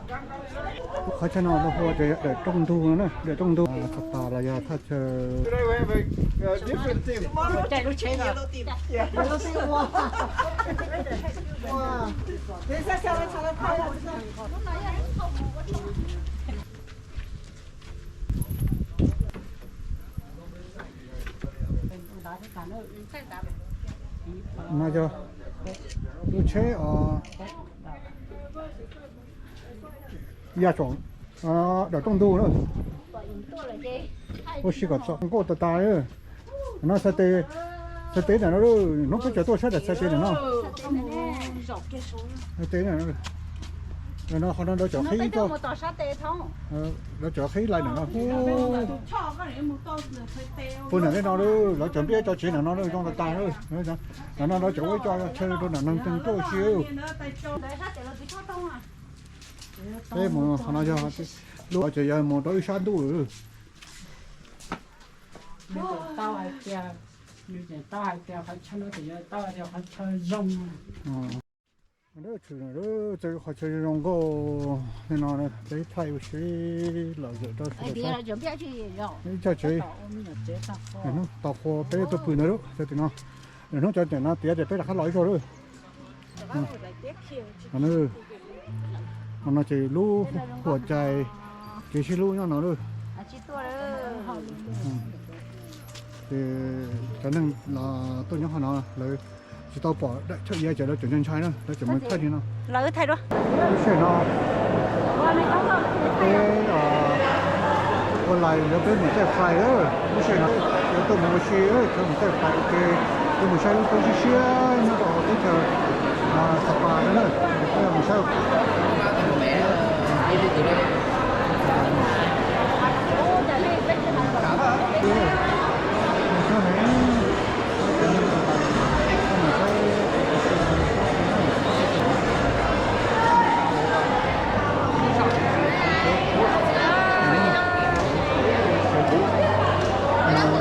Qhov chaw no lawv hu tias yog Dawm Rooj Ntug no na, Dawm Rooj Ntug, Xab Pas los yog thaj chaw. No yog lub tsheb os, ya saum Dawm Rooj Ntug na. Ua si kom txog nkauj tas tas. No txhais tes, txhais tes ntawm no, hnub peb cov tuaj saib daim txhais tes ntawm no. Txhais tes ntawm no, qhov no lawv cov qhib ib txoj, lawv cov qhib laij ntawm no. Puag ntawm no lawv cov npiab tso tsev ntawm no zoo tas tas. Ntawm no lawv cov ua ib co chaw rau ntawm neeg tuaj ua si. Peb mus qhov no yog lub, ces yog mus rau ib sab ntuj lawm. Tau hais tias, tau hais tias qhov chaw no ces yog tau hais tias qhov chaw zoo. Txawm qhov chaw zoo nkauj li no, peb thaij ua si lom zem rau sawv daws saib. Ib co tsev, hnub tau qhua peb tuaj pw ntawd lawm, cov tim no. Hnub cov tim no tiav ces peb rov qab los ib zaug lawm. Qhov no ces lub huam cai kev sib hlub nyob no lawm. Ces cov neeg los tuaj nyob qhov no lawv tsis tau pom daim chaw iav ces lawv tseem ntshai ntshai na, lawv tseem mus thaij li no. Lub sij hawm no peb ua lais yuav peb mus caij fais lawm, lub sij hawm no yuav tuaj mus ua si, yuav mus caij fais ua ke, yuav mus saib lub roob siab siab nyob rau hauv teb chaws Xab Pas no na, peb mus saib.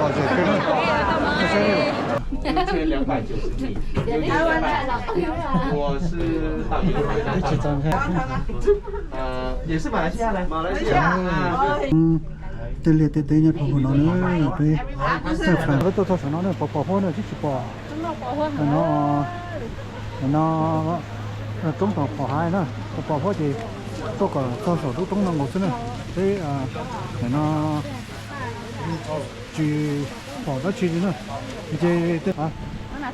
Lom zem kawg na. 两百九十米，我是大学同学。呃，也是马来西亚来。马来西亚。Tej liaj tej teb nyob rau hauv no na, peb caij fais peb tuaj txog saum no na, pom pom huab na, tsis tsis pom. No, no roob tom Pom Haiv na, pom pom huab ces tuaj kom txog saum lub roob no nkaus xwb na. Peb no tsis pom dab tsi li na, ces tej txog na,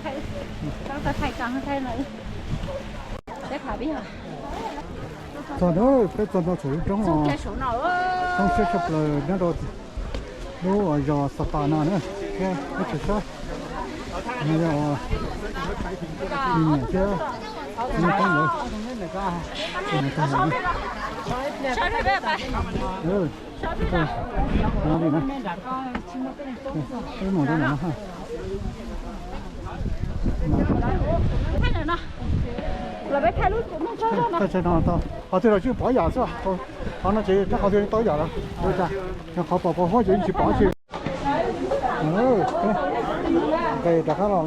peb txog ntua saum lub roob, roob siab tshaj plaws nyob rau lub zos Xab Pas no na. Peb tsis saib, no yog niam thiab txiv Hmoob Toob lawv. No li na, peb mus rau ntawm no ha. Thaj tsam no tau, qhov twg los tsis pom yam xwb, qhov no ces rab qhov twg tau yam lawm, qhov pom pom huab ces yeej tsis pom tsi. Nqes rov qab los lawm,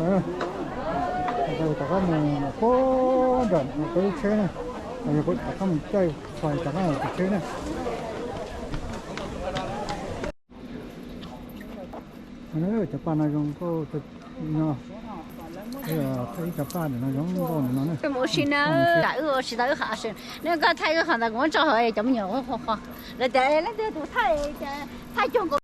nqes rov qab mus puag nram peb lub tsheb na, yog rov qab mus caij fais rov qab mus tim tsheb na. Cov paj no zoo nkauj no, ib cov paj ntawm no zoo nkauj ntawm no na. Mus ua si na, wb ua si tau wb qhov, neb koj thaij wb qhov ntawd kuv muab tso hauv cov me nyuam qhuav qhuav, lawv tias leej twg tus thaij, thaij cuag nkaus.